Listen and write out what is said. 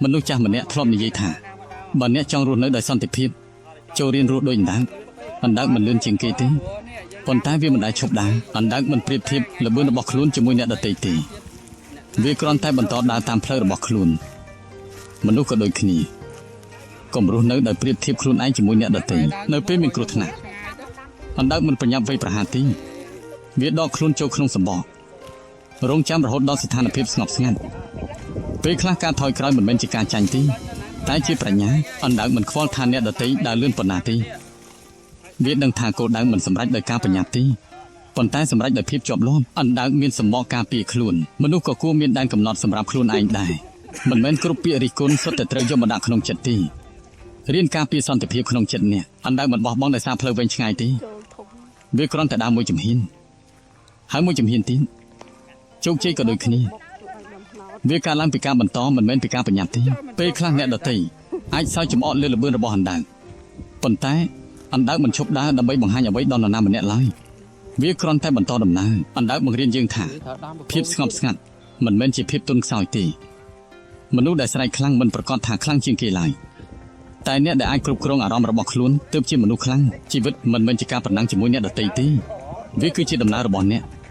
មនុស្សចាស់ម្នាក់ធ្លាប់និយាយថាបើអ្នកចង់រស់នៅដោយសន្តិភាពចូលរៀនរស់ដូចអណ្ដើកអណ្ដើកមិនលឿនជាងគេទេប៉ុន្តែវាមិនដែលឈប់ដើរអណ្ដើកមិនប្រៀបធៀបល្បឿនរបស់ខ្លួនជាមួយអ្នកដទៃទេវាគ្រាន់តែបន្តដើរតាមផ្លូវរបស់ខ្លួនមនុស្សក៏ដូចគ្នាកុំរស់នៅដោយប្រៀបធៀបខ្លួនឯងជាមួយអ្នកដទៃនៅពេលមានគ្រោះថ្នាក់អណ្ដើកមិនប្រញាប់វ័យប្រហារទេវាដកខ្លួនចូលក្នុងសម្បករងចាំរហូតដល់ស្ថានភាពស្ងប់ស្ងាត់ពេលខ្លះការថយក្រោយមិនមែនជាការចាញ់ទេតែជាប្រាជ្ញាអណ្ដើកមិនខ្វល់ថាអ្នកដទៃដើរលឿនប៉ុណ្ណាទេវាដឹងថាគោលដៅមិនសម្រេចដោយការប្រញាប់ទេប៉ុន្តែសម្រេចដោយភាពជាប់លាប់អណ្ដើកមានសម្បកការពារខ្លួនមនុស្សក៏គួរមានដែនកំណត់សម្រាប់ខ្លួនឯងដែរមិនមែនគ្រប់ពាក្យរិះគន់សុទ្ធតែត្រូវយកមកដាក់ក្នុងចិត្តទេរៀនការពារសន្តិភាពក្នុងចិត្តអ្នកអណ្ដើកមិនបោះបង់ដោយសារផ្លូវវែងឆ្ងាយទេ ចូលធំ វាគ្រាន់តែដើរមួយជំហានហើយមួយជំហានទៀតជោគជ័យក៏ដូចគ្នា បុកជួយឲ្យដំផ្នោត វាកើតឡើងពីការបន្តមិនមែនពីការប្រញាប់ទេពេលខ្លះអ្នកដទៃអាចសើចចំអកលើល្បឿនរបស់អណ្ដើកប៉ុន្តែអណ្ដើកមិនឈប់ដើរដើម្បីបង្ហាញអ្វីដល់នរណាម្នាក់ឡើយវាគ្រាន់តែបន្តដំណើរអណ្ដើកបង្រៀនយើងថា ត្រូវដាំ ភាពស្ងប់ស្ងាត់មិនមែនជាភាពទន់ខ្សោយទេមនុស្សដែលស្រែកខ្លាំងមិនប្រកាសថាខ្លាំងជាងគេឡើយតែអ្នកដែលអាចគ្រប់គ្រងអារម្មណ៍របស់ខ្លួនទើបជាមនុស្សខ្លាំងជីវិតមិនមែនជាការប្រណាំងជាមួយអ្នកដទៃទេវាគឺជាដំណើររបស់អ្នក។